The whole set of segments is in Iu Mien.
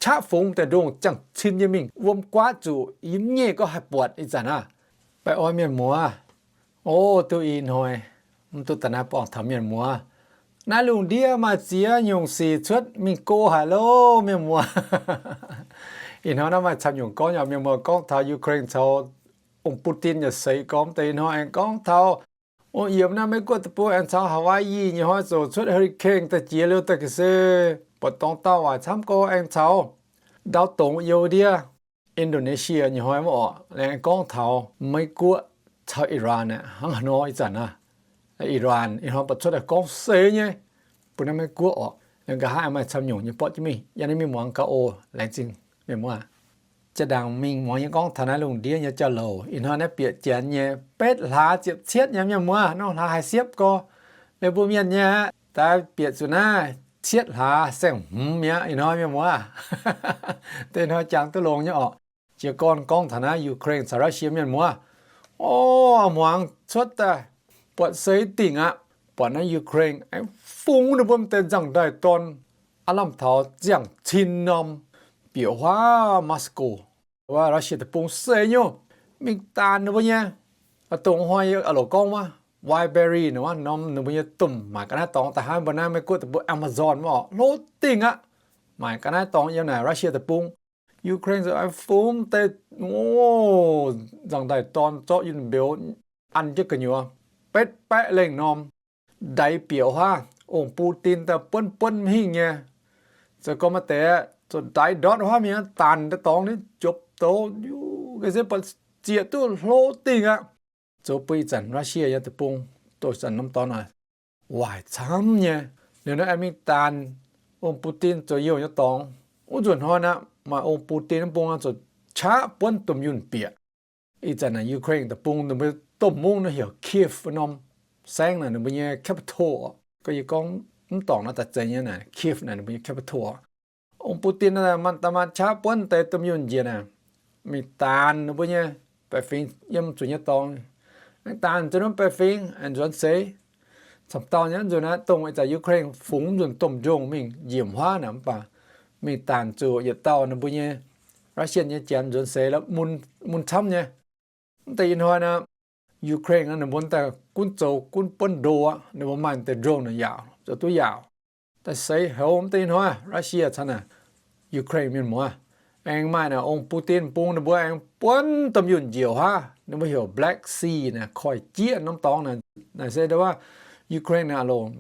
qaqv fungx daaih ndongh ziangh cin nyei mingh wuom guaav zuqc yie mv nyei gorngv haih buatc ih zanc aqv. Baengh orn mienh muoz, o, duqv ih hnoi mv duqv daaih naaiv buangh taux mienh muoz. Naaiv lungh ndiev maaih ziex nyungc sic cuotv mingh go haic loh mienh muoz. Ih hnoi naaiv maaih camv nyungc gorngv nyei mienh muoz gorngv taux Ukraine caux ong Putin yaac seix gormx deix. Ih hnoi aengx gorngv taux ong yiemx naaiv Meiv Guoqv deic-bung aengx caux Hawaii nyei hnoi ziouc cuotv hurricane daaih jiex liuz daaih ga'sie buatc dorngx dauh waaic camv go aengx caux ndau dongz youh ndiev Indonesia nyei hnoi mv orqc. Aengx gorngv taux Meiv Guoqv caux Iran aqv, hnangv haaix nor ih zanc aqv. Iran ih hnoi buatc cuotv daaih gorngv seix nyei bun naaiv Meiv Guoqv orqc. Liuz nqa'haav maaih camv nyungc nyei borqv jienv mingh, yiem naaiv mingh muangx gauh oc. Laengz zingh mienh muoz. Jaa-ndaangc mingh muangx yie gorngv taux naaiv lungh ndiev nyei jauv-louc. Ih hnoi naaiv bieqc janx nyei betv hlaax ziepc cietv nyei mienh muoz, norm hlaax haih siepv gorx. Liuz mbuo mienh nyei aqv, daaih bieqc zuqc naaiv cietv hlaax saeng-hmz mi'aqv ih hnoi mienh muoz. Deix hnoi jangx duqv longx nyei orqc. Jiez gorn gorngv taux naaiv Ukraine caux Russia mienh muoz, o, muangx cuotv daaih buatc seix dingc aqv. Buatc naaiv Ukraine aengx fungx ninh mbuo deix nzangv-ndaaih dorn aav lamh taux ziangh cin norm bieqc huaav Moscow, wuov Russia deic-bung seix nyungc, mingh daanc ninh mbuo nyei, dongh hnoi yie aloc gorngv wuov Wildberries nor, wuov norm ninh mbuo nyei domh maaic ga'naaiv dorngx da'haav mbuo naaiv Meiv Guoqv deic-bung Amazon wuov orqc, hlo dingh aqv. Maaic ga'naaiv dorngx yiem naaic Russia deic-bung. Ukraine ziouc aengx fungx deix, o, nzangv-ndaaih dorn zorqv yunh mbeux an jienv gu'nyuoz betv baeqv lengh norm ndaix bieqc huaav, ong Putin daaih buonv buonv hingh nyei. Zoux gorngv maaih deix zoux ndaix ndortv huaav mingh daanc daaih dorngx ni jopv douz, ga'sie buatc zieqc duqv hlo dingh aqv. Zoux bun ih zanc Russia nyei deic-bung doqc zanc norm dorngx naaic waaic camv nyei. Liuz nor aengx mingh daanc ong Putin zoux youh nyei dorngx. Wuov nzunc hnoi naaiv maaih ong Putin wuov bung ziouc qaqv buonv domh yunh bieqc. Ih zanc naaic Ukraine deic-bung ninh mbuo domh mungv naaiv heuc Kyiv wuov norm saengv naaic ninh mbuo nyei capital orqc. Gorngv yie gorngv mv dorngc naaiv daaih zeiz nyei naaic Kyiv naaic ninh mbuo nyei capital orqc. Ong Putin naaic maaih daaih maaih qaqv buonv deix domh yunh njiec naaic mingh daanc ninh mbuo nyei baeqc fingx yiem zuqc nyei dorngx. Aengx daanc zuqc norm baeqc fingx aengx nzuonx seix. Camv dauh nyei nzunc naaiv dongh ih zanc Ukraine fungx nzunc domh njongh mingh njiemc huaav naaic mv baac mingh daanc zuqc yietc dauh ninh mbuo nyei Russia nyei janx nzuonx seix la'mun, mun camv nyei. Mv deix ih hnoi naaiv Ukraine ninh mbuo daaih gunv zoux gunv buonv ndo aqv, ninh mbuo maaih deix drone naaic yaauc, zoux duqv yaauc. Daaih seix houx mv deix ih hnoi Russia caux naaic Ukraine mienh muoz. Aengx maaih naaic ong Putin bung ninh mbuo aengx buonv domh yunh njiec huaav, ninh mbuo heuc Black Sea naaic, koiv-jieqv norm dorngx naaic. Naaic se ndau wuov Ukraine naaic longc,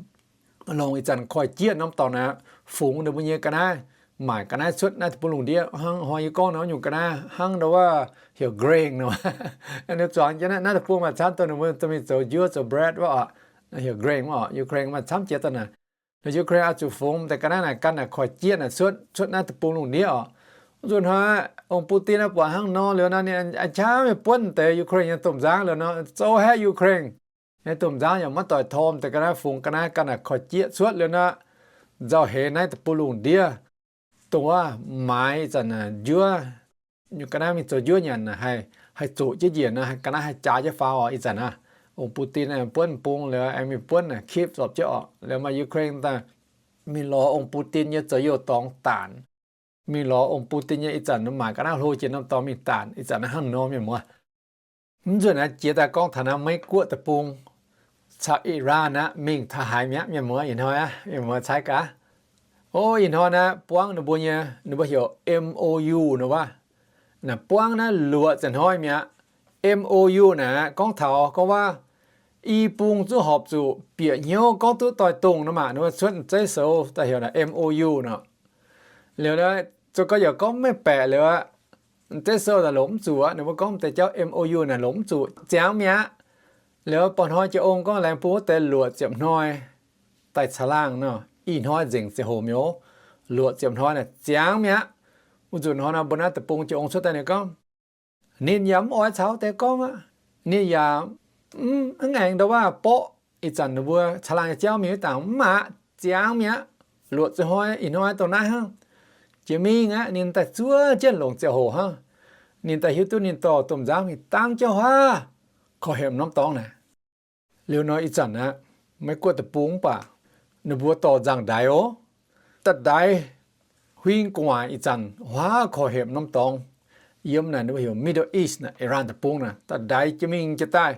longc ih zanc koiv-jieqv norm dorngx naaic fungx ninh mbuo nyei ga'naaiv, maaic ga'naaiv cuotv naaiv deic-bung lungh ndiev. Hnangv hnoi yie gorngv naaiv nyungc ga'naaiv hnangv ndau wuov heuc grain nor. Ninh zuangx jienv naaiv, naaiv deic-bung maaih camv dongh ninh mbuo dorh mingh zoux njuov, zoux bread wuov oc. Heuc grain wuov oc. Ukraine maaih camv jiex daaih naaic. Ninh Ukraine oix zuqc fungx deix ga'naaiv naaic gan naaic koiv-jieqv naaic cuotv, cuotv naaiv deic-bung lungh ndiev oc. Wuov nzunc hnoi ong Putin naaiv buatc hnangv nor liuz naaiv ninh aengx qaqv mingh buonv deix Ukraine nyei domh nzangv liuz nor, zoux haeqv Ukraine nyei domh nzangv yaac maiv doix torm deix ga'naaiv, fungx ga'naaiv gan naaic koiv-jieqv cuotv liuz nor, nzauh heix naaiv deic-bung lungh ndiev. Dongh wuov maaiz ih zanc njuov, nyungc ga'naaiv mingh zoux njuov nyanc haih, haih zoqc jienv njiec nor, ga'naaiv haih jaax jienv faaux oc. Ih zanc naaiv ong Putin buonv bung liuz aengx mingh buonv naaic Kyiv zorpc jienv oc. Liuz maaih Ukraine daaih mingh lorz ong Putin nyei zoux youh dorngx daanc, mingh lorz ong Putin nyei ih zanc maaic ga'naaiv hlo jiex norm dorngx mingh daanc. Ih zanc naaiv hnangv nor mienh muoz. Mv nzunc naaiv jiex daaih gorngv taux naaiv Meiv Guoqv deic-bung caux Iran aqv, mingh taux haaix mi'aqv mienh muoz? Ih hnoi aqv, mienh muoz cai gaax. O, ih hnoi naaiv buangv ninh mbuo nyei, ninh mbuo heuc M O U nor wuov. Naaiv buangv naaiv luoqc ziepc hnoi mi'aqv. M O U naaiv gorngv taux gorngv wuov i bung zungv horpc zuqc bieqc hnyouv gorngv duqv doix-dongh nor maah, ninh mbuo cuotv m'zeiv sou daaih heuc naaiv M O U nor. Liuz naaiv zoux gorngv yaac gorngv maiv baeqc liuz aqv, m'zeiv sou naaic longc mv zuqc aqv. Ninh mbuo gorngv deix jauv M O U naaic longc mv zuqc, ziangx mi'aqv. Liuz ba'hnoi jiex ong gorngv laengz bun wuov deix luoqc ziepc hnoi daaih caangh laangh nor, ih hnoi nzengc ziangh hoc mi'aqv. Luoqc ziepc hnoi naaic ziangx mi'aqv. Wuov nzunc hnoi nor mbuo naaiv deic-bung jiex ong cuotv daaih ninh gorngv, ninh yaac mv oix caux deix gorngv aqv. Ninh yaac mv, mv aengx ndau wuov borqv ih zanc ninh mbuo caangh laangh nyei jauv mingh wuov dangc mv aqv, ziangx mi'aqv. Luoqc ziepc hnoi ih hnoi dongh naaiv hnangv. Jiex mingh aqv, ninh daaih zuov jienv longc ziangh hoc hnangv. Ninh daaih hiuv duqv ninh dorh domh nzangv mingh dangv jauv huaav korv hemx norm dorngx naaic. Liuz nor ih zanc aqv, Meiv Guoqv deic-bung mv baac ninh mbuo dorh nzangv-ndaix oc. Daaih ndaix huing gu'nguaaic ih zanc huaav korv hepc norm dorngx, yiem naaic ninh mbuo heuc Middle East naaic, Iran deic-bung naaic, daaih ndaix jienv mingh jienv daaih.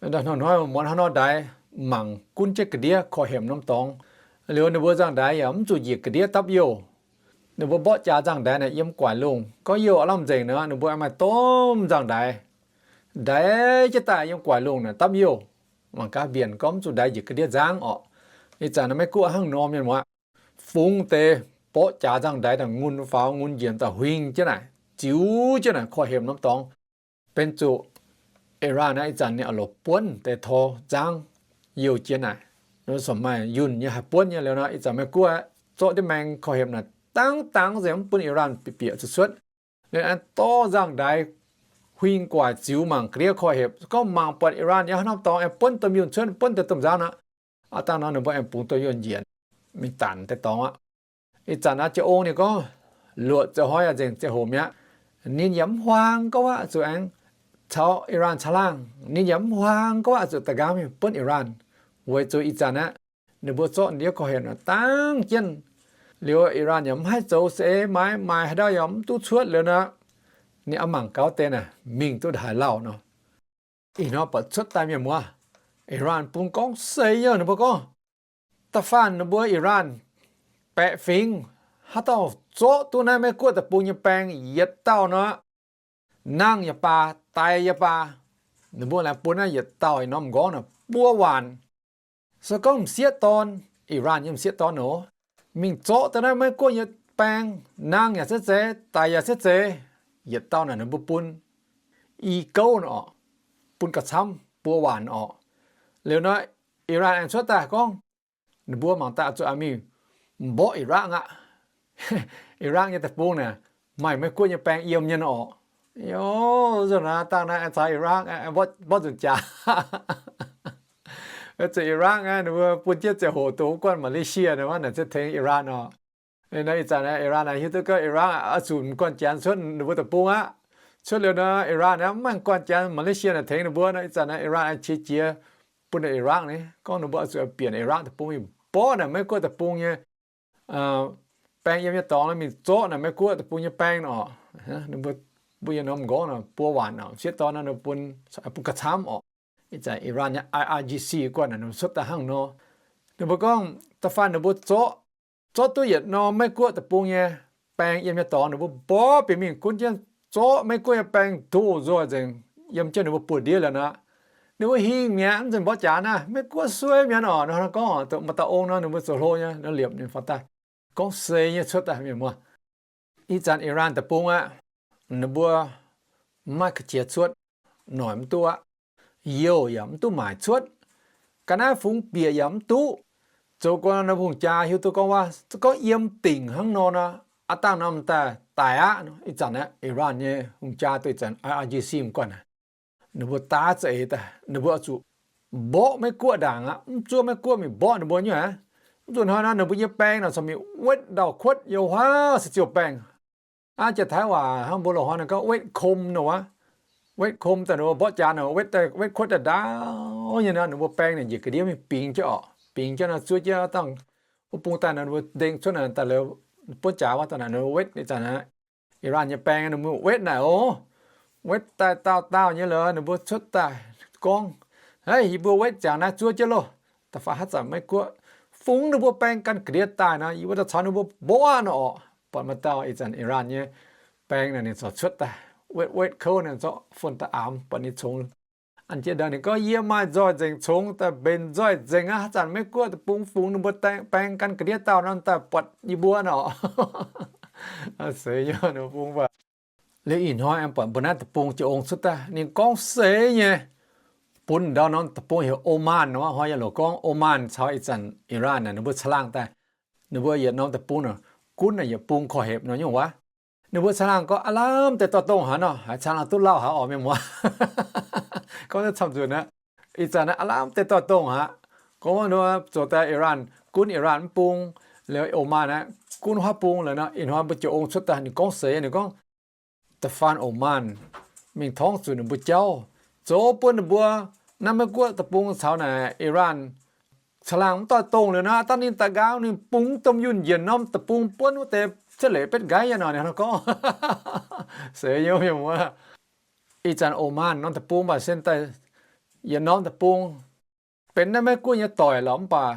Hnoi-hnoi muonz hnangv nor ndaix, mangc gunv jienv ga'ndiev korv hepc norm dorngx. Liuz ninh mbuo nzangc-ndaix yaac mv zuqc njiec ga'ndiev dapv youh. Ninh mbuo mborqv jaax nzangc-ndaix naaic yiem guaic lungh, gorngv youh aav lamh nzengc nor, ninh mbuo aengx maaih domh nzangc-ndaix ndaix jienv daaih yiem guaic lungh naaic dapv youh. Mangc gaax mbienc gorngv mv zuqc ndaix njiec ga'ndiev nzangv orqc. Ih zanc naaiv Meiv-Guoqv hnangv nor, mienh muoz, fungx deix mborqv jaax nzangv-ndaix daaih ngun faaux ngun njiec daaih huing jienv naaic, ziux jienv naaic korv hepc norm dorngx. Benx zuqc Iran naaiv ih zanc ninh oix lorz buonv deix tor nzangv youh jiex naaic. Ninh mbuo corc maaih yunh nyei haih buonv nyei. Liuz nor ih zanc Meiv-Guoqv zorqv diuv maeng korv hepc naaic dangv dangv nzengc, mv bun Iran bieqc bieqc zuqc cuotv. Liuz aengx dorh nzangv-ndaix huing guaic ziux mangc ga'ndiev korv hepc, gorngv mangc buatc Iran yiem haaix norm dorngx aengx buonv domh yunh cuotv, buonv deix domh nzangv nor, aav dangh nor ninh mbuo aengx bungx domh yunh njiec mingh danc deix dorngx aqv. Ih zanc naaiv Jiex Ong ninh gorngv, luoqc ziouc hnoi yaac nzengc ziangh hoc mi'aqv. Ninh yaac mv huaang gorngv aqv zuqc aengx caux Iran caangh laangh. Ninh yaac mv huaang gorngv aqv zuqc da'nqaang mingh buonv Iran, weic zuqc ih zanc aqv, ninh mbuo zorqv ndiev korv hepc naaic dangv jienv. Liuz Iran yaac mv haih zoux seix, maaiz maaic haaix ndau yaac mv duqv cuotv. Liuz nor ninh oix mangc gaax deix naaic mingh duqv haaix lauh nor. Ih hnoi buatc cuotv daaih, mienh muoz, Iran bung gorngv seix nyei. Ninh mbuo gorngv, da'faanh ninh mbuo Iran baeqc fingx, haaix dauh zorqv duqv naaiv Meiv-Guoqv deic-bung nyei baeng yietc dauh nor, nangh yaac baac, daic yaac baac, ninh mbuo laengz bun naaiv yietc dauh ih norm m'nqorngv naaic buo waanc. Se gorngv m'sieqv dorn, Iran nyei m'sieqv dorn nor, mingh zorqv daaih naaiv Meiv-Guoqv nyei baeng, nangh yaac se zeiz, daic yaac se zeiz, yietc dauh naaic ninh mbuo bun i gouv nor orqc, bun ga'camv buo waanc orqc. Liuz nor, Iran aengx cuotv daaih gorngv, ninh mbuo mangc daaih zuqc mingh mborqv Iraq aqv. Iraq nyei deic-bung naaic maaih Meiv-Guoqv nyei baeng yiem nyei nor orqc. Yo, nzunc naaiv dangh naaiv aengx caux Iraq mborqv nzunc jaax. Weic zuqc Iraq naaiv ninh mbuo bun jienv ziangh hoc dongh wuov guanh Malaysia naaiv, naaic ziouc tengx Iran orqc. Ih zanc Iran naaic hiuv duqv gorngv Iraq oix zuqc m'guanh Janx cuotv ninh mbuo deic-bung aqv. Cuotv liuz nor, Iran naaiv mv maaih guanh Janx, Malaysia naaic tengx ninh mbuo nor, ih zanc naaiv Iran aengx qiex jiez bun Iraq ni, gorngv ninh mbuo oix zuqc bieqc Iraq deic-bung mingh mborqv naaic Meiv-Guoqv deic-bung nyei baeng yiem nyei dorngx, mingh zorqv naaic Meiv-Guoqv deic-bung nyei baeng orqc. Ninh mbuo, mbuo yiem norm m'nqorngv buo waanc orqc, m'sieqv dorn nor ninh bun, bun ga'camv orqc. Ih zanc Iran nyei I R G C guanh naaic ninh mbuo cuotv daaih hnangv nor. Ninh mbuo gorngv da'faanh ninh mbuo zorqv, zorqv duqv yietc norm Meiv-Guoqv deic-bung nyei baeng yiem nyei dorngx, ninh mbuo mborqv bieqc mingh gunv jienv zorqv Meiv-Guoqv nyei baeng doh nzoih nzengc yiem jienv ninh mbuo buoz-ndiev liuz nor, ninh mbuo hingh mi'aqv. Mv nzunc mborqv jaax naaiv, Meiv-Guoqv sueih mi'aqv orqc. Nor gorngv, mv daaih ong nor ninh mbuo zoux hlo nyei, nor liepc ninh faaux daaih gorngv seix nyei cuotv daaih, mienh muoz. Ih zanc Iran deic-bung aqv, ninh mbuo maiv ga'qiex cuotv, noic mv duqv aqv. Youh yaac mv duqv maaic cuotv. Ga'naaiv fungx bieqc yaac mv duqv. Zoux gau nor, hungh jaa hiuv duqv gorngv waac, gorngv yiem dingc hnangv nor nor, aav dangh norm daaih daic aqv. Ih zanc aqv, Iran nyei hungh jaa duqv ih zanc I R G C m'guanh aqv, ninh mbuo daav za'eix daaih, ninh mbuo oix zuqc mborqv Meiv-Guoqv ndaangc aqv. Mv zuov Meiv-Guoqv mingh mborqv ninh mbuo nyei aqv. Mv zuqc hnoi nor ninh mbuo nyei baeng naaic corc mingh wetv ndau-kuotv youh huaav se ziouc baengh. Aav, jiex Taiv waac hnangv mbuo loz-hnoi gorngv wetv kom nor wuov. Wetv kom daaih ninh mbuo mborqv jaax nor, wetv kuotv daaih ndaauv nyei nor, ninh mbuo baeng naaic njiec ga'ndiev mingh bingx jienv orqc. Bingx jienv nor zuov jienv dangh wuov bung daaih nor, ninh mbuo ndeng cuotv naaic daaih lorz buonv jaax wuov daaih naaic ninh mbuo wetv ih zanc aqv. Iran nyei baeng ninh mbuo wetv naaic oc. Wetv daaih daauh daauh nyei lorz ninh mbuo cuotv daaih gorngv, haiv, yie mbuo wetv ziangx naaiv zuov jienv loh. Da'faanh haaix zanc Meiv-Guoqv fungx ninh mbuo baeng gan ga'ndiev daaih nor, yie mbuo daaih caux ninh mbuo mborqv aqv nor orqc. Buatc maaih dauh ih zanc Iran nyei baeng naaic ninh corc cuotv daaih wetv wetv kouv naaic zorqv fon daaih aamx buatc ninh congx. An jiex ndaangc ninh gorngv, yie maaih nzoih nzengc congx daaih mbenc nzoih nzengc aqv. Haaix zanc Meiv-Guoqv deic-bung fungx ninh mbuo baeng gan ga'ndiev daauh nor daaih buatc yie mbuo nor. Seix nyei ninh mbuo bung baac. Liuz ih hnoi aengx buatc mbuo naaiv deic-bung jiex ong cuotv daaih ninh gorngv seix nyei. Bun ndau norm deic-bung heuc Oman nor, hnoi yaac loc gorngv Oman caux ih zanc Iran naaic ninh mbuo caangh laangh daaih. Ninh mbuo yietc norm deic-bung naaic gunv naaic yietc bung korv-hepc nor nyungc wuov. Ninh mbuo caangh laangh gorngv aav lamh deix doix-dongh haic nor, haiz caangh laangh duqv lauh haic orqc, mienh muoz. Gorngv camv nzunc aqv, ih zanc aav lamh deix doix-dongh haic. Gorngv zoux daaih Iran gunv Iran mv bung, liuz Oman aqv gunv huaav bung lorqc nor. Ih hnoi mbuo jiex ong cuotv daaih ninh gorngv seix, ninh gorngv, da'faanh Oman mingh torngv zuqc ninh mbuo jauv, zoux bun ninh mbuo naaiv Meiv-Guoqv deic-bung caux naaic Iran caangh laangh mv doix-dongh liuz nor, dangh ninh daaih nqaang ninh bungx domh yunh njiec norm deic-bung buonv wuov deix cuotv leiz betv nqaiv nyei nor, ninh hnangv nor gorngv. Seix nyei mienh muoz. Ih zanc Oman norm deic-bung mv baac se daaih yietc norm deic-bung benx naaiv Meiv Guoqv nyei doic lorqc, mv baac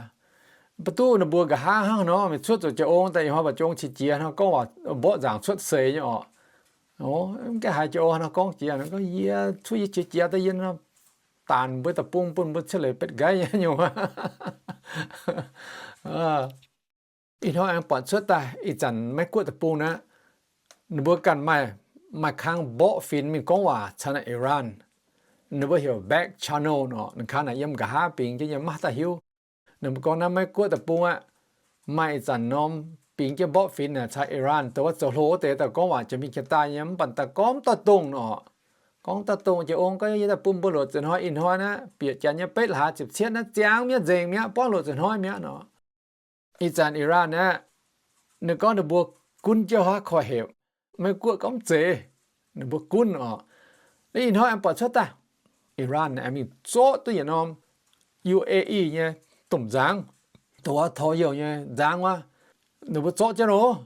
mv duqv ninh mbuo nqa'haav hnangv nor, mingh cuotv zuqc jiex ong daaih, ih hnoi mv baac jiex ong qiex jiez hnangv gorngv waac mborqv nzangc cuotv seix nyei orqc. Mv gaengh haiz jiex ong hnangv nor gorngv jiex, gorngv yie cuotv yie qiex jiez daaih yie nor, daanc mbuo deic-bung bun mbuo cuotv leiz betv nqaiv nyei nyungc. Ih hnoi aengx buatc cuotv daaih ih zanc Meiv Guoqv deic-bung naaiv, ninh mbuo ganh maaih, maaih kang mborqv finx mingh gorngv waac caux naaiv Iran. Ninh mbuo heuc back channel nor, ninh kang naaic yiem nqa'haav bingx jienv nyei maiv daaih hiuv. Ninh mbuo gorngv naaiv Meiv Guoqv deic-bung aqv, maaih ih zanc norm bingx jienv mborqv finx naaic caux Iran dongh wuov zoux hlo wuov deix daaih gorngv waac jiex mingh jiex daaih nyei, mv baac daaih gorngv mv doix-dongh nor. Gorngv mv doix-dongh jiex ong gorngv yie daaih bun mbuo loc zuqc hnoi ih hnoi naaiv bieqc janx nyei betv hlaax ziepc cietv naaiv ziangx mi'aqv, nzengc mi'aqv, buangv loc zuqc hnoi mi'aqv nor. Ih zanc Iran aeqv, ninh gorngv ninh mbuo gunv jienv huaav koiv-hepc. Meiv Guoqv gorngv mv zeiz, ninh mbuo gunv oc. Ih hnoi aengx buatc cuotv daaih, Iran aengx mingh zorqv duqv yietc norm U A E nyei domh nzangv, dongh wuov torv youh nyei nzangv wuov, ninh mbuo zorqv jienv oc.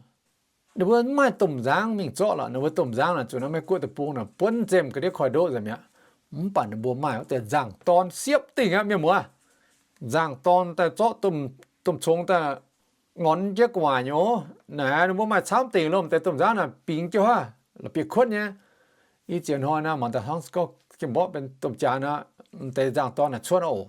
Ninh mbuo mv maaih domh nzangv mingh zorqv lorqc. Ninh mbuo domh nzangv naaic zuqc naaiv Meiv Guoqv deic-bung naaic buonv zemh ga'ndiev koiv-ndoqv nzengc mi'aqv. Mv baac ninh mbuo maaih wuov deix nzangv-dorn siepv dingh aqv, mienh muoz. Nzangv-dorn daaih zorqv domh congx daaih ngorn jienv gu'nguaaic nyei oc. Naaic ninh mbuo maaih camv dingc lomh deix domh nzangv naaic bingx jienv huaav la'bieiv-kuotv nyei. Ih ziex hnoi naaiv mangc daaih hnangv gorngv gengh mborqv benx domh jaax naaiv, m'deix nzangv-dorn naaic cuotv oc.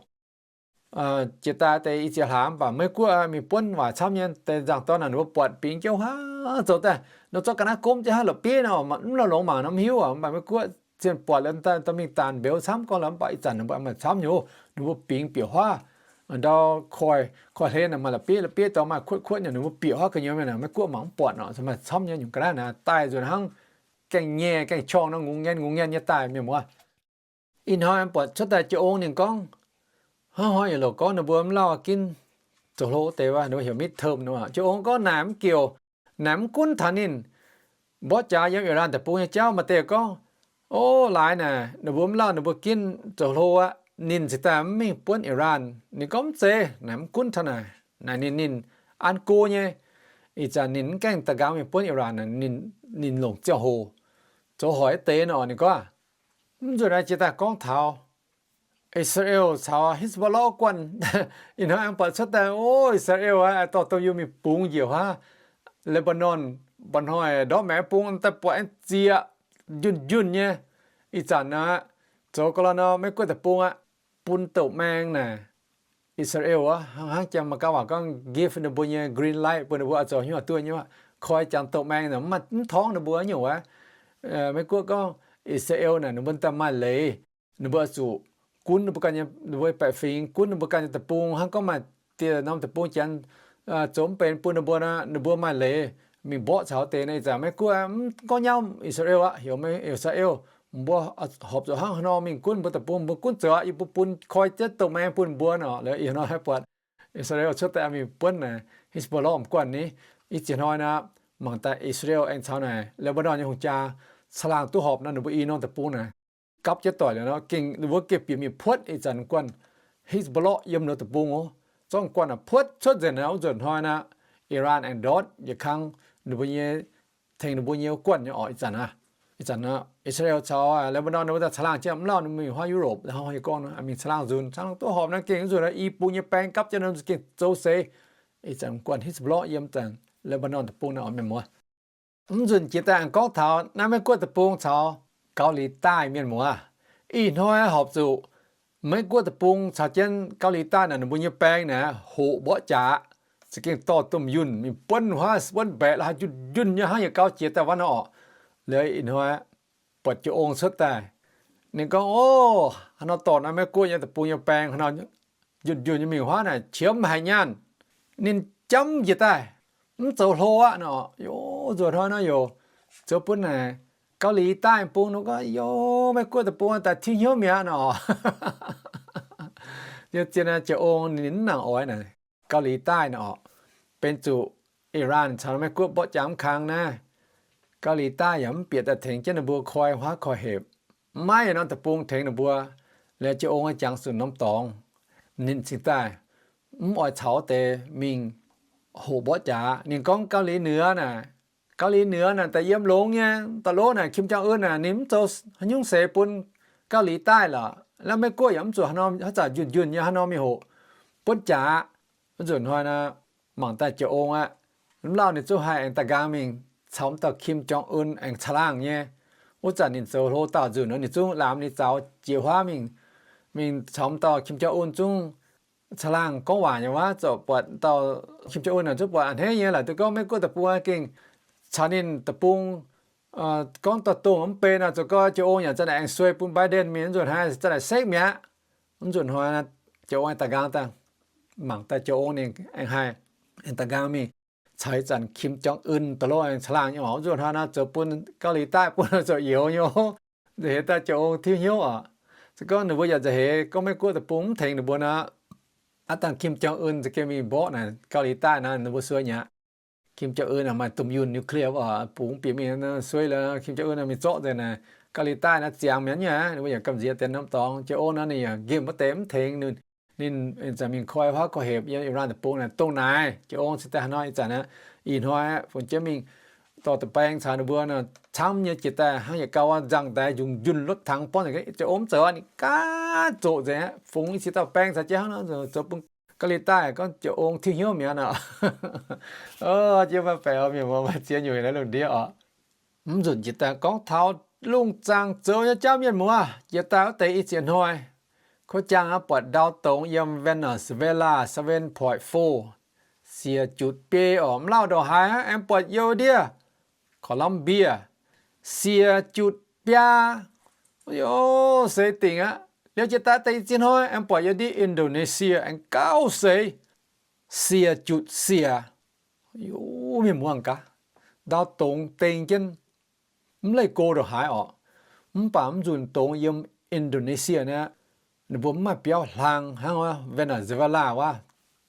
Jiex daaih deix ih ziex hlaax mv baac Meiv Guoqv mingh buonv waaic camv nyei deix nzangv-dorn naaic, ninh mbuo buatc bingx jienv huaav zoux daaih, ninh zorqv ga'naaiv gomv jienv haaix la'bieiv nor, mv lorz longx mangc nor mv hiuv aqv. Mv baac Meiv Guoqv zien buatc liuz daaih dorh mingh daanh mbeux camv gorngv lorqc. Mv baac ih zanc ninh mbuo maaih camv nyei oc. Ninh mbuo bingx bieqc huaav ndau koiv, koiv-hlen naaic maaih la'bieiv, la'bieiv dorh maaih kuotv kuotv nyei, ninh mbuo bieqc huaav gu'nyuoz mienh naaic, Meiv Guoqv mangc mv buatc nor, maaih camv nyei nyungc ga'naaiv naaic daaih nzunc hnangv gaengh nyei gaengh qorngh nor, ngongh ngaen ngongh ngaen nyei daaih, mienh muoz. Ih hnoi buatc cuotv daaih jiex ong ninh gorngv, hnangv hnoi yietc louc gorngv ninh mbuo mv lauh ginv zoux hlo wuov deix wuov, ninh mbuo heuc midterm nor. Jiex ong gorngv naaic mv giouc, naaic mv gunv taux ninh mborqv jaax yiem Iran deic-bung nyei jauv. Maaih deix gorngv, o, laaix naaic ninh mbuo mv lauh ninh mbuo ginv zoux hlo aqv, ninh cingx daaih mv mingh buonv Iran. Ninh gorngv mv zeiz, naaic mv gunv taux naaic. Naaic ninh, ninh an go nyei. Ih zanc ninh mv gaengh da'nqaang mingh buonv Iran, ninh, ninh longc ziangh hoc zoux hoic deix nor. Ninh gorngv, mv nzunc naaiv jiex daaih gorngv taux Israel caux Hezbollah guanh. Ih hnoi aengx buatc cuotv daaih, o, Israel aqv, dorh domh yunh mingh bungx njiec huaav Lebanon, mba'hnoi ndortv maengx bung daaih buatc aengx zieqc njunh njunh nyei. Ih zanc naaic, zoux ga'lorn nor, Meiv Guoqv deic-bung aqv, bun douz-maeng naaic Israel wuov, hnangv, hnangv jang mangc gaax waac gorngv give ninh mbuo nyei green light bun ninh mbuo oix zoux hnyouv duqv nyei aqv. Koi jangx douz-maeng naaic mv torngv ninh mbuo nyungc wuov. Meiv Guoqv gorngv Israel naaic ninh mbuo daaih maaih leiz, ninh mbuo oix zuqc gunv ninh mbuo ganh nyei, ninh mbuo baeqc fingx gunv ninh mbuo ganh nyei deic-bung, hnangv gorngv maaih dieh norm deic-bung janx zoux mv benx bun ninh mbuo nor, ninh mbuo maaih leiz mingh mborqv caux deix naaiv. Ih zanc Meiv Guoqv mv gorngv nyauv Israel aqv, heuc Israel, mbuo horpc zuqc hnangv haaix nor mingh gunv mbuo deic-bung, mbuo gunv zoux aqv, yie mbuo bun koi jienv douz-maeng bun mbuo nor. Liuz ih hnoi buatc Israel cuotv daaih mingh buonv naaic Hezbollah m'guanh ni. Ih ziex hnoi naaic, mangc daaih Israel aengx caux naaic Lebanon nyei hungh jaa caangh laangh duqv horpc nor, ninh mbuo i norm deic-bung naaic gapv jienv doic liuz nor, gengh ninh mbuo gengh bieqc mingh puotv ih zanc guanh Hezbollah yiem ninh deic-bung oc. Zorqv guanh naaic puotv cuotv nzengc naaic. Wuov nzunc hnoi naaic, Iran aengx ndortv yietc kang ninh mbuo nyei, tengx ninh mbuo nyei wuov guanh nyei orqc. Ih zanc aqv, ih zanc Israel caux Lebanon ninh mbuo daaih caangh laangh jienv mv lauh ninh mingh huaav Europe, hnangv haaix gorngv nor, mingh caangh laangh nzunc, caangh laangh duqv horpc naaiv gengh wuov nzunc naaic i bung nyei baeng gapv jienv nor, gengh zoux seix. Ih zanc guanh Hezbollah yiem zanc Lebanon deic-bung naaic orqc, mienh muoz. Mv nzunc jiex daaih aengx gorngv taux naaiv Meiv Guoqv deic-bung caux Gaux Liz Daaih, mienh muoz. Ih hnoi horpc zuqc Meiv Guoqv deic-bung caux jienv Gaux Liz Daaih naaic ninh mbuo nyei baeng naaic hoqc mborqv jaax, za'gengh dorh domh yunh mingh buonv huaav, buonv mbaeqc la'haaix njunh njunh nyei hnangv yietc gau jiex daaih wuov nor orqc. Liuz ih hnoi buatc jiex ong cuotv daaih, ninh gorngv, o, haaix nor dorh naaiv Meiv Guoqv nyei deic-bung nyei baeng haaix nor njunh njunh nyei mingh huaav naaic qiemx haic nyaanh. Ninh jamv njiec daaih, mv zoux hlo aqv nor. Yaac nzuonx hnoi nor yaac zoux bun naaic Gaux Liz Daaih bung nor gorngv, yaac Meiv Guoqv deic-bung daaih tingv hnyouv mi'aqv nor. Liuz zien naaiv jiex ong ninh mv nangc oix naaic Gaux Liz Daaih nor orqc. Benx zuqc Iran caux Meiv Guoqv mborqv jaax mv kang naaiv, Gaux Liz Daaih yaac mv bieqc daaih tengx jienv ninh mbuo koi huaav koi hepc. Maiv yietc norm deic-bung tengx ninh mbuo. Liuz jiex ong jangx zuqc norm dorngx, ninh cingx daaih mv oix caux deix mingh hoqc mborqv jaax. Ninh gorngv Gaux Liz Nüe naaic, Gaux Liz Nioux naaic daaih yiem longx nyei, daaih lov naaic Kim Jong Un naaic ninh mv zoux haaix nyungc seix bun Gaux Liz daaih lorqc. Naaiv Meiv Guoqv yaac mv zuqc haaix norm, haaix zanc njunh njunh nyei haaix norm mingh hoqc buonv jaax. Wuov nzunc hnoi naaic, mangc daaih Jiex Ong aqv, mv lauh ninh zungv haih aengx daaih nqaang mingh caux dauh Kim Jong Un aengx caangh laangh nyei. Wuov zanc ninh zoux hlo dauh nzunc nor, ninh zungv laamx ninh zaux jiex huaav mingh, mingh caux dauh Kim Jong Un zungv caangh laangh gorngv waac nyei waac, zorqv buatc dauh Kim Jong Un naaic zungv buatc a'hneiv nyei, laaic duqv gorngv Meiv Guoqv deic-bung gengh caux ninh deic-bung gorngv dauh dongh mv bei naaic, zoux gau Jiex Ong yaac za'naaic aengx suei bun Biden mingh, nzunc hnoi za'naaic sekv mi'aqv. Nzunc hnoi Jiex Ong aengx daaih nqaang daaih, mangc daaih Jiex Ong ninh aengx haih aengx daaih nqaang mingh caux ih zanc Kim Jong Un daaih lov aengx caangh laangh nyei oc. Nzunc hnoi naaic zoux bun Gaux Liz daaih bun zoux youz nyei oc. Nzunc heix daaih Jiex Ong tiuv hnyouv oc. Se gorngv ninh mbuo yaac nzunc heix gorngv Meiv Guoqv deic-bung mv tengx ninh mbuo nor, aav dangh Kim Jong Un za'gengh mingh mborqv naaic Gaux Liz daaih naaic ninh mbuo suei nyei aqv. Kim Jong Un naaic maaih domh yunh nuclear oc, bungx bieqc mingh suei lorqc. Kim Jong Un naaic mingh zorqv nzengc naaic Gaux Liz daaih naaiv ziangx mi'aqv nyei, ninh mbuo yaac gamh nziex deix norm dorngx. Jiex Ong naaiv ninh yaac nqemh wuov deix mv tengx ninh, ninh zanc mingh koi huaav koi hepc yiem Iran deic-bung naaic dongh naaic. Jiex Ong cingx daaih haaix hnoi ih zanc naaiv, ih hnoi fungx jienv mingh dorh da'baeng caux ninh mbuo camv nyei jiex daaih hnangv yietc gau aqv, nzangh daix njungc njunh lotv tangx borngv nzengc. Jiex Ong mv zoux aqv, ninh gaav zoqc nzengc aqv, fungx i cingx dauh baeng caux jienv hnangv nor zoux bun Gaux Liz daaih gorngv Jiex Ong tiuv hnyouv mi'aqv nor. Jiex maaih baeqc mienh muoz maaih ziex nyungc naaiv lungh ndiev oc. Mv nzunc jiex daaih gorngv taux lungh zaangc zoux nyei jauv mienh muoz, jiex daaih wuov deix i ziex hnoi, kuv jaang aqv buatc ndau dongx yiem Venezuela seven point four, siec jutc biei oc, mv lauh ndongc haaix aqv, aengx buatc youh ndiev Colombia, siec jutc biaa. Yoc, seix dingc aqv. Liuz jiex daaih deix i ziex hnoi aengx buatc youh ndiev Indonesia aengx gauh seix, siec jutc siec. Yoc, mienh muoz gaax, ndau dongx dengh jienv, mv leih go ndongc haaix oc. Mv baac mv nzunc dongx yiem Indonesia naaiv, ninh mbuo mv maaih biauv hlang hnangv wuov Venezuela wuov,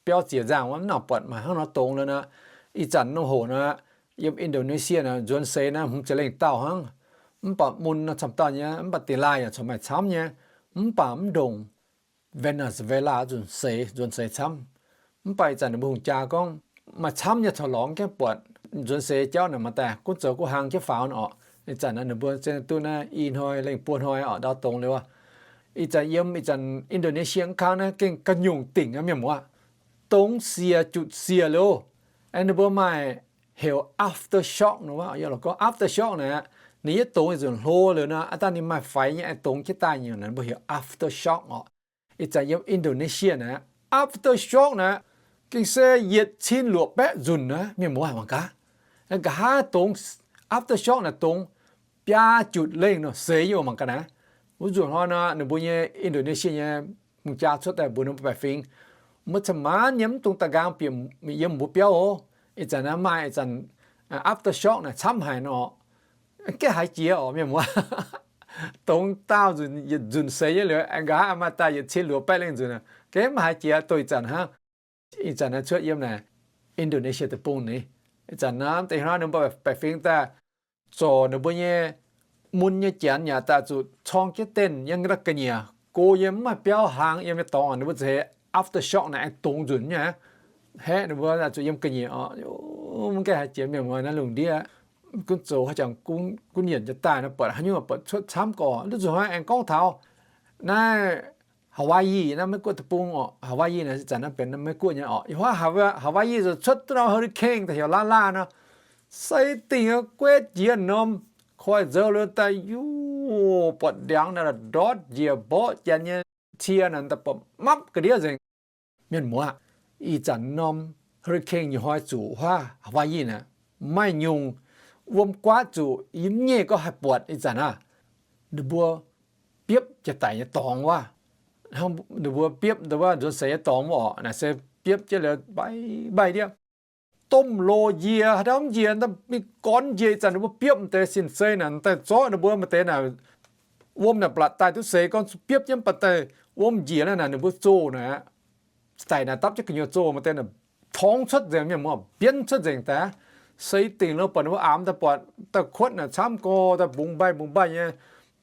biauv zieqc nzangh wuov, mv nangc buatc maaih hnangv nor dongx liuz nor. Ih zanc nor hoc nor, yiem Indonesia naaic nzuonx seix naaiv hmz ziepc lengh dauh hnangv. Mv baac mun nor camv dauh nyei, mv baac dingh laaih yaac corc maaih camv nyei. Mv baac mv ndongc Venezuela nzunc seix, nzuonx seix camv. Mv baac ih zanc ninh mbuo hungh jaa gorngv maaih camv nyei caux lorngx gaengh buatc nzuonx seix jauv naaic maaih daaih gunv zoux gunv hlang jienv faaux oc. Ih zanc naaiv ninh mbuo se duqv naaiv i hnoi lengh buo hnoi oc, ndau dongx liuz. Ih zanc yiem ih zanc Indonesia mv kang naaiv gengh ga'nyungc dingc aqv mienh muoz. Dongx siec jutc siec liuz, aengx ninh mbuo maaih heuc aftershock nor, gorngv aftershock naaic, ninh yietv dongx yietc nzunc hlo liuz nor, aav dangh ninh maaih faix nyei aengx dongx jienv daaih nyungc, ninh mbuo heuc aftershock oc. Ih zanc yiem Indonesia naaiv, aftershock naaiv gengh se yietc cin luoqc baeqv nzunc naaiv mienh muoz mangc gaax. Nqa'haav dongx aftershock naaic dongx biaa jutc lengh nor seix nyei mangc gaax naaiv. Wuov nzunc hnoi nor ninh mbuo nyei Indonesia nyei hungh jaa cuotv daaih mbuox ninh mbuo baeqc fingx, mbuo cin-maanc nyei mv dungx daaih nqaang bieqc yiem mbuo biauv oc. Ih zanc naaiv maaih ih zanc aftershock naaic camv haic nor, gaengh haiz jiex oc mienh muoz. Dongx daauh nzunc yietc nzunc seix nyei liuz, nqa'haav maaih daaih yietc cin luoqc baeqv lengh nzunc, gaengh maiv haiz jiex. Dongh ih zanc hnangv, ih zanc naaiv cuotv yiem naaic Indonesia deic-bung ni. Ih zanc naaiv deix hnoi ninh mbuo baeqc fingx daaih zorc ninh mbuo nyei mun nyei janx yaac daaih zuqc corng jienv denh yiem ga'nyiec, go yiem mv maaih biauv hlang yiem nyei dorngx, ninh mbuo za'heix aftershock naaic aengx dongx nzunc nyei. Haeqv ninh mbuo zuqc yiem ga'nyiec oc. Mv gaengh haiz jiex mienh muoz naaiv lungh ndiev gunv zoux haaix jangx gunv yienc jienv daaih nor, buatc haaix nyungc buatc cuotv camv gorqv. Nduov nzunc hnoi aengx gorngv taux naaiv Hawaii naaiv Meiv Guoqv deic-bung oc. Hawaii naaiv zanc naaiv benx Meiv Guoqv nyei oc. Ih huaav Hawaii zuqc cuotv duqv norm hurricane daaih heuc Lala nor, seix dingc guetv jiex norm koiv-nzou liuz daaih, yuv, buatc ndiangx naaiv ndortv njiec mborqv janx nyei cie naaic daaih buatc mapv ga'ndiev nzengc. Mienh muoz, ih zanc norm hurricane nyei hnoi zuqc huaav Hawaii naaic, maaih nyungc wuom guaatv zuqc yie mv nyei gorngv haih buatc ih zanc aqv. Ninh mbuo biopv jiex daic nyei dorngx wuov. Ninh mbuo biopv nduov wuov nzuonx seix nyei dorngx wuov oc, naaic se biopv jienv liuz mbaih mbaih ndiev, domh loz njiec, haaix dauh mv njiec, mingh gorn njiec. Ih zanc ninh mbuo biopv m'deix sin-sei naaic daaih zorqv ninh mbuo m'deix naaic wuom naaic blatc daaih duqv seix gorngv biopv jienv baac daaih wuom njiec naaiv naaic ninh mbuo zoh naaic aqv. Daic naaic dapv jienv gu'nyuoz zoh, m'deix naaic torngx cuotv nzengc, mienh muoz, bienv cuotv nzengc daaih. Seix dingc lo buatc ninh mbuo aamx daaih buatc daaih kuotv naaic camv gorx daaih mbungx mbaih mbungx mbaih nyei.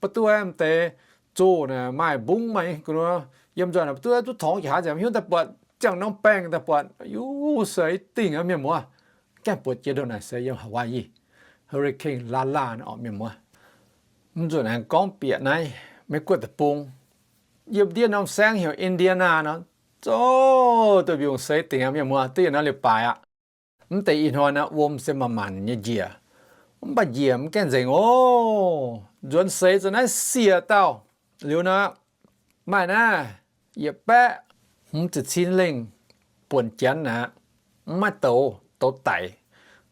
Ba'duv m'deix zoh naaic maaih mbungx maaih gu'nyuoz yiem nzoih naaic, ba'duv duqv torngx jiex haaix nzengc maiv hiuv. Daaih buatc ziangh norm baengh daaih buatc, yuv, seix dingc aqv mienh muoz. Gaengh buatc jiex ndongc naaic se yiem Hawaii. Hurricane Lala orqc, mienh muoz. Mv nzunc aengx gorngv bieqc naaiv Meiv Guoqv deic-bung, yiem ndiev norm saengv heuc Indiana nor, zoh duqv mbiungc seix dingc aqv, mienh muoz, duqv yietc norm leiz-baaix aqv. Mv deix ih hnoi naaiv wuom se manc-manc nyei njiec, mv baac njiec mv gaengh nzengc oc. Nzuonx seix nzunc naaiv siec dauh liuz nor, maaih naaiv yietc baeqv hmz ziepc cin lengh buonc janx aqv, mv maaih douz, douz daic,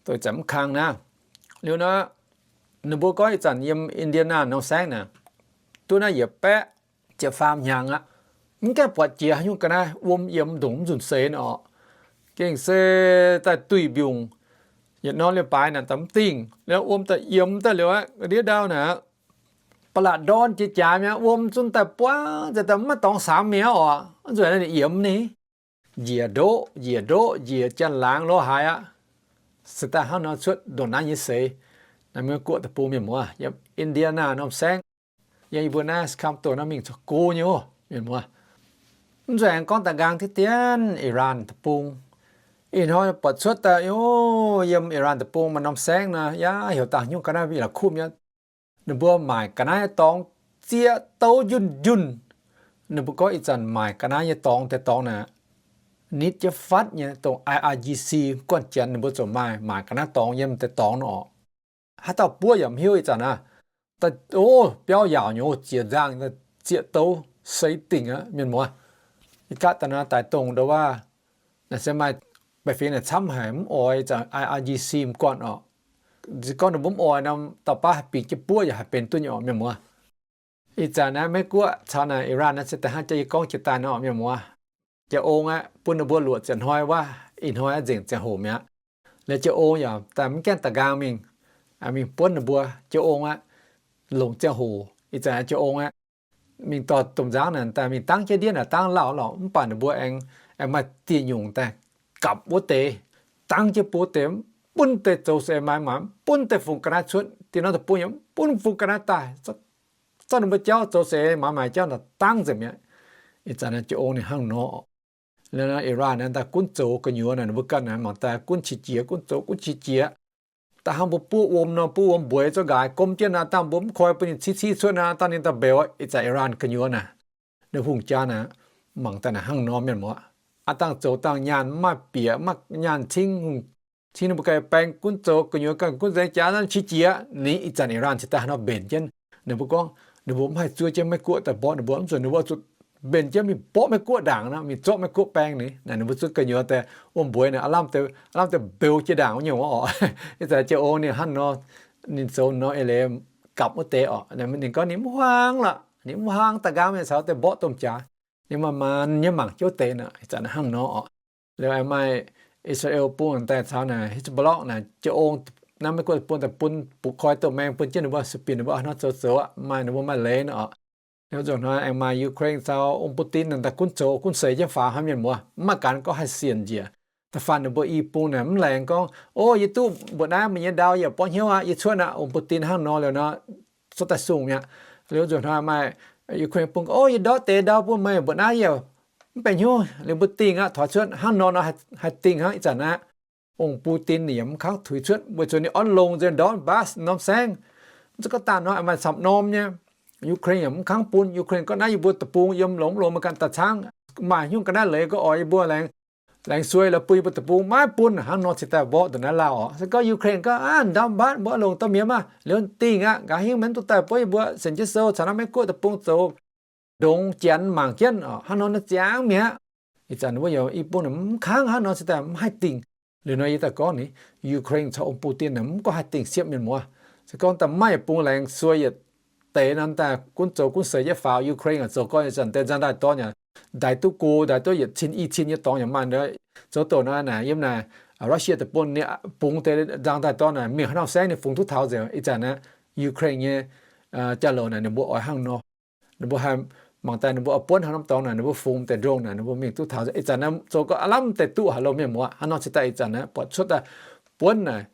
douz zanc mv kang naaiv. Liuz nor, ninh mbuo gorngv ih zanc yiem Indiana norm saengv naaic, duqv naaiv yietc baeqv ziepc faam hnyangx aqv, mv gaengh buatc jiex haaix nyungc ga'naaiv wuom yiem ndongc mv nzunc seix nor orqc. Gengh se daaih duih mbiungc yietc norm leiz-baaix naaic daaih mv dingh, liuz wuom daaih yiem daaih liuz aqv, ndiev ndau naaic, ba'laqc ndorn jiex jaax mi'aqv, wuom zunv daaih buangv nzengc, daaih mv maaih dorngx samx mi'aqv orqc. Nzueic naaiv ninh yiem ni, njiec ndoqv njiec ndoqv njiec janx-laangz lorz haaix aqv. Se daaih hnangv nor cuotv ndongc naaiv nyei seix. Naaiv Meiv Guoqv deic-bung, mienh muoz, yiem Indiana norm saengv, yiem yie mbuo naaiv Sacramento naaiv mingh corc go nyei oc, mienh muoz. Mv nzueic aengx gorngv da'nqaang diqv dien Iran deic-bung. Ih hnoi buatc cuotv daaih, o, yiem Iran deic-bung maaih norm saengv nor, yaac heuc dangh nyungc ga'naaiv mingh la'kuqv mi'aqv. Ninh mbuo maaic ga'naaiv dorngx zieqv douv njunh njunh. Ninh mbuo gorngv ih zanc maaic ga'naaiv nyei dorngx deix dorngx naaic, nitv jienv fatv nyei, dongh I R G C guanh janx ninh mbuo ziouc maaih maaic ga'naaiv dorngx yiem deix dorngx nor orqc. Haaix dauh buov yaac mv hiuv ih zanc aqv. Daaih, o, biauv yaauc nyei, zieqc nzangh, zieqc douv seix dingc aqv, mienh muoz. Ih gaav daaih naaiv daaih dongh ndau wuov, naaiv se maaih baeqc fingx naaic camv haic, mv oix ih zanc I R G C m'guanh orqc. Se gorngv ninh mbuo mv oix nor, dauh baav haih bingx jienv buov yaac haih benx duqv nyei orqc, mienh muoz. Ih zanc naaiv Meiv Guoqv caux naaic Iran naaiv se da'hnangv jaa yie gorngv jiex daaih nor, mienh muoz. Jaa-ong aeqv, bun ninh mbuo luoqc ziepc hnoi wuov, ih hnoi aeqv, nzengc ziangh hoc mi'aqv. Liuz jaa-ong yaac daaih mv gaengh da'nqaang mingh, mingh buonv ninh mbuo. Jaa-ong aeqv, longc ziangh hoc ih zanc jaa-ong aeqv, mingh dorh domh nzangv naaic daaih mingh dangv jienv ndiev naaic dangv lauh lorqc, mv baac ninh mbuo aengx, aengx maaih dieh nyungc daaih gapv wuov deix, dangv jienv bun wuov deix, bun deix zoux seix maaiz maaic, bun deix fungx ga'naaiv cuotv. Dieh norm deic-bung yaac bun fungx ga'naaiv daaih. Zorqv ninh mbuo jauv zoux seix maaiz maaic jauv naaic dangv nzengc mi'aqv. Ih zanc naaiv jaa-ong ninh hnangv nor. Liuz naaiv Iran naaiv daaih gunv zoux gu'nyuoz naaic, ninh mbuo ganh naaic mangc daaih gunv qiex jiez, gunv zoux gunv qiex jiez. Da'hnangv mbuo buov wuom nor, buov wuom mbueiz zorqv nqaaix gomv jienv naaic, dangh mbuo mv koi bun ninh civ civ cuotv naaic, dangh ninh daaih mbeux. Ih zanc Iran gu'nyuoz naaic, ninh hungh jaa naaic, mangc daaih naaic hnangv nor, mienh muoz. Aav dangh zoux dangh nyaanh mv maaih bieqc, mv maaih nyaanh cingv, cingv ninh mbuo ganh baeng gunv zoux gu'nyuoz ganh gunv nzengc jaax naaiv qiex jiez. Ninh ih zanc Iran cingx daaih haaix nor mbenc jienv. Ninh mbuo gorngv ninh mbuo mv haih zuov jienv Meiv Guoqv daaih mborqv ninh mbuo, mv zuqc ninh mbuo zuqc mbenc jienv mingh mborqv Meiv Guoqv ndaangc nor, mingh zorqv Meiv Guoqv baeng ni. Naaic ninh mbuo zuov gu'nyuoz daaih wuom mbueiz naaic, aav lamh deix, aav lamh deix mbeux jiex ndaangc wuov nyungc orqc. Ih zanc jaa-ong ninh hnangv nor, ninh zoux nor eix leiz gapv wuov deix orqc. Ninh gorngv ninh mv huaang lorqc, ninh mv huaang daaih nqaang mingh caux deix mborqv domh jaax. Ninh maaih maanc nyei mangc jienv wuov deix naaic, ih zanc hnangv nor orqc. Liuz aengx maaih Israel bung daaih caux naaic Hezbollah naaic, jaa-ong naaiv Meiv Guoqv bung daaih bun butv koi domh maeng bun jienv ninh mbuo, sueih bieqc ninh mbuo hnangv nor zoux zoux aqv, maaih ninh mbuo maaih leiz nor orqc. Liuz nzunc hnoi aengx maaih Ukraine caux ong Putin naaic daaih gunv zoux gunv seix jienv faaux hnangv, mienh muoz, mv maaih gaax gorngv haih sienx njiec. Da'faanh ninh mbuo i bung naaic mv laengz gorngv, o, yie duqv mbuoqc naaiv mbuo nyei ndau yaac borqv hnyouv aqv, yie cuotv aqv. Ong Putin hnangv nor liuz nor, cuotv daaih sung mi'aqv. Liuz nzunc hnoi maaih Ukraine bung, o, yie ndortv deix ndau bun meih mbuoqc naaiv yaac mv benx hnyouv, liuz mbuo dingh aqv, taux cuotv hnangv nor nor haih dingh hnangv. Ih zanc aqv, ong Putin ninh yaac mv kangv tuix cuotv weic zuqc ninh orn longx nzengc ndortv Donbas norm saengv. Mv zeiz gorngv daaih nor, maaih camv norm nyei. Ukraine yaac mv kangv bun. Ukraine gorngv naaiv yie mbuo deic-bung yiem longx mv longx meih ganh daaih caangv. Maaih haaix nyungc ga'naaiv leiz gorngv oix yie mbuo laengz, laengz suei lorz bun yie mbuo deic-bung maiv bun, hnangv nor cingx daaih mborqv ndongc naaiv lauh orqc. Se gorngv Ukraine gorngv, aav, Donbas mbuo longc dorh mi'aqv maah, liuz dingh aqv, nqa'haav hingv maiv duqv daaih bun yie mbuo sienx jienv sou caux naaiv Meiv Guoqv deic-bung zoux ndongx janx mangc jienv, hnangv nor naaiv ziangx mi'aqv. Ih zanc ninh mbuo yaac i bung naaic mv kangv, hnangv nor cingx daaih mv haih dingh. Liuz nor yie daaih gorngv ni, Ukraine caux ong Putin naaic mv gorngv haih dingh siepv, mienh muoz. Se gorngv daaih maiv yaac bung laengz suei yietc deix nor daaih gunv zoux gunv seix jienv faaux. Ukraine zoux gorngv ih zanc deix nzang daaih dorn yaac ndaix duqv go, ndaix duqv yietc cin i cin nyei dorngx yaac maaih. Zoux doqc nor naaic yiem naaic Russia deic-bung, bungx deix nzang daaih dorn naaic mingh haaix norm saengv ninh fungx duqv taux nzengc. Ih zanc naaiv Ukraine nyei jaa-louc naaic ninh mbuo oix hnangv nor. Ninh mbuo haih mangc daaih ninh mbuo oix buonv haaix norm dorngx naaic, ninh mbuo fungx deix ndongh naaic ninh mbuo mingh duqv taux. Ih zanc naaiv zoux gorngv aav lamh deix duqv haaix lorqc, mienh muoz. Hnangv nor cingx daaih ih zanc naaiv buatc cuotv daaih buonv naaic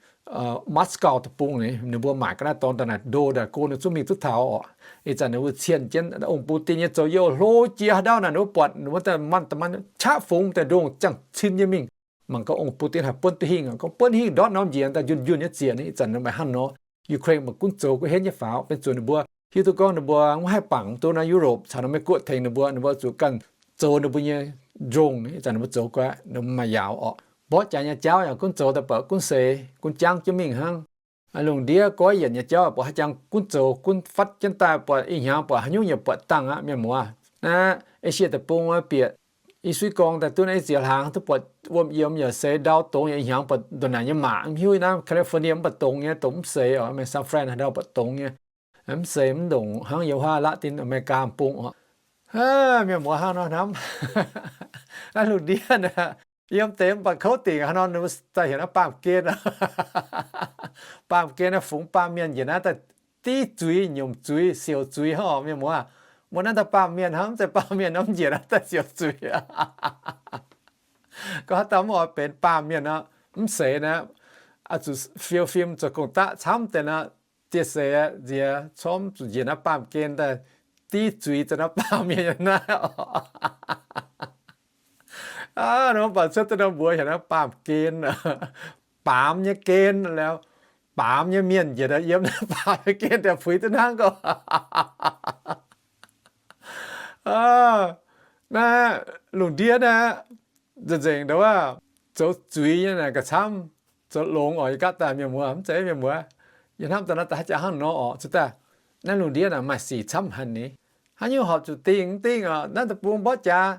Moscow deic-bung ni, ninh mbuo maaic ga'naaiv dorngx daaih naaic ndo daaih go ninh zungv mingh duqv taux orqc. Ih zanc ninh mbuo cien jienv ong Putin nyei zoux youh hlo jiex haaix ndau naaic, ninh mbuo buatc ninh mbuo daaih manc daaih manc qaqv fungx deix ndongh ziangh cin nyei mingh. Mangc gaax ong-bou dingv haih buonv duqv hingh, gorngv buonv hingh ndortv norm njiec daaih njunh njunh nyei ziec, ih zanc meih hnangv nor, Ukraine mbuo gunv zoux gu'heiv nyei faaux, benx zuqc ninh mbuo hiuv duqv gorngv ninh mbuo mv haih bangc duqv naaiv Europe caux naaiv Meiv Guoqv tengx ninh mbuo, ninh mbuo zuqc ganh zoux ninh mbuo nyei drone, ih zanc ninh mbuo zoux gu'nguaaic maaih yaauc orqc. Mborqv jaax nyei jauv yaac gunv zoux daaih buatc gunv seix, gunv jangv jienv mingh hnangv. Lungh ndiev goiv yienc nyei jauv buatc haaix jangx gunv zoux, gunv fatv jienv daaih, buatc ih hnyangx buatc haaix nyungc yaac buatc dangh aqv, mienh muoz. Naaiv Esie Deic-Bung mbuo bieqc i suiv gorngv daaih duqv naaiv i ziex hlaang duqv buatc wuom yiemx yaac seix ndau dongz, yaac ih hnyangx buatc ndongc naaic nyei maac, mv hiuv naaiv California mv buatc dongz nyei, dongz mv seix oc. Meih San Fran haaix ndau buatc dongz nyei, mv seix mv ndongc hnangv yiem wuov Latin America bung oc. Mienh muoz, hnangv nor hnamv, naaiv lungh ndiev naaiv, yiem deix mv baac kouv dingc hnangv nor, ninh mbuo daaih heuc naaiv baamh gen. Baamh gen naaiv fungx baamh mienh njiec naaiv daaih div zuiz, nyomc zuiz, siouc zuiz hnangv oc, mienh muoz. Mbuo naaiv daaih baamh mienh hnangv, mv zeiz baamh mienh nor mv njiec naaiv daaih siouc zuiz. Gorngv haaix dauh mv oix benx baamh mienh nor, mv seix naaiv, zuqc fiou fim zoux gong-daqv camv deix nor, dieh seix nziex corc zuqc njiec naaiv baamh gen daaih div zuiz daaih naaiv baamh mienh naaiv oc. Mv baac cuotv duqv norm mbuox heuc naaiv baamh gen, baamz nyei gen, baamz nyei mienh njiec daaih yiem naaiv baamz nyei gen daaih puix duqv hnangv gorx. Naaiv lungh ndiev naaiv nzengc nzengc ndau wuov, zoux zuiz nyei naaic gauh camv, zoux longx oc. Yie gaatv daaih mienh muoz, mv zeiz mienh muoz, yie hnamv daaih nor daaih haaix jaax hnangv nor oc. Zuqc daaih naaiv lungh ndiev naaic maaih sic camv haic ni. Haaix nyungc horpc zuqc dingh mv dingh oc. Naaiv deic-bung mborqv jaax,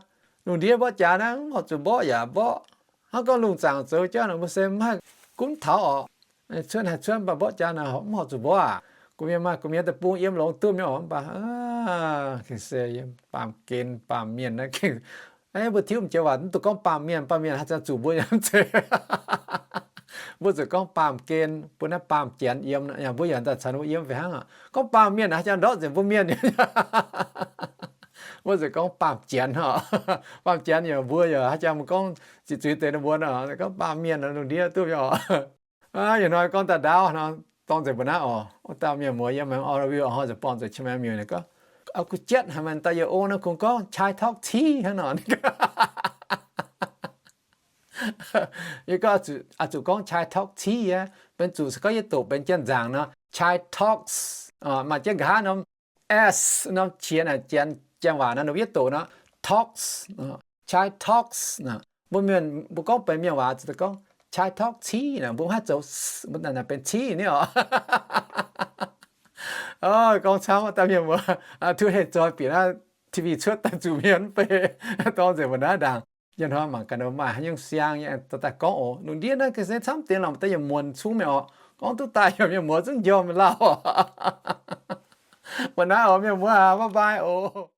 lungh ndiev mborqv jaax naaiv mv horpc zuqc mborqv yaac mborqv. Hnangv gorngv lungh zaangc zoux jauv naaic mbuo se mv haih gunv taux oc. Cuotv haaix cuotv mv baac mborqv jaax naaic mv horpc zuqc mborqv aac. Gu'nyuoz maaih gu'nyuoz deic-bung yiem longx duqv nyei oc, mv baac se baamh gen baamh mienh naaiv gengh, mbuo tiuv m'jiex waac mv duqv gorngv baamh mienh, baamh mienh haaix zanc zuqc mbuo yaac mv zeiz. Mbuo zuqc gorngv baamh gen bun naaiv baamh janx yiem, yaac mbuo yaac daaih caux ninh mbuo yiem fih hnangv oc. Gorngv baamh mienh haaix zanc ndortv nzengc mbuo mienh. Mbuo zuqc gorngv baamh janx oc. Baamh janx yaac mbuo yaac haaix zanc mbuo gorngv ziqc zuiz deix ninh mbuo nor, gorngv baamh mienh lungh ndiev duqv nyei oc. Ih hnoi gorngv daaih ndaauv nor, dorng nzengc mbuo naaiv oc. Wuov dauh mienh muoz yiem maengx orv wiu hnoi ziouc borngz nzengc qiex maengx miuc ninh gorngv, aa, gu'jietv haic maanh daaih yie ong naaiv kungx gorngv chai talk tea hnangv nor. Yie gorngv, aa, zuqc gorngv chai talk tea aqv. Benx zuqc se gorngv yie doqc benx janx-nzangc nor, chai talks, maaih jienv nqa'haav norm s, norm qiex naaic, janx, janx waac naaiv ninh mbuo yietv doqc nor, talks, chai talks. Mbuo mienh mbuo gorngv benx mienh waac zuqc gorngv chai talk tea naaic, mbuo mv haih zoux s, mbuo naaic benx tea ni oc. Gorngv camv daaih mienh muoz, tov heh zoi bieqc naaiv T V cuotv daaih zuqc mienh mv bei, dorng nzengc mbuo naaiv ndaangc. Yie hnoi mangc gaax ninh mbuo maaih haaix nyungc siang nyei daaih gorngv oc. Lungh ndiev naaiv ga'sie camv deix lorqc, daaih yietc muonc cungv mingh oc. Gorngv duqv daaih yaac mienh muoz zungv njormh lauh. Mbuo naaiv oc mienh muoz, bye bye oc.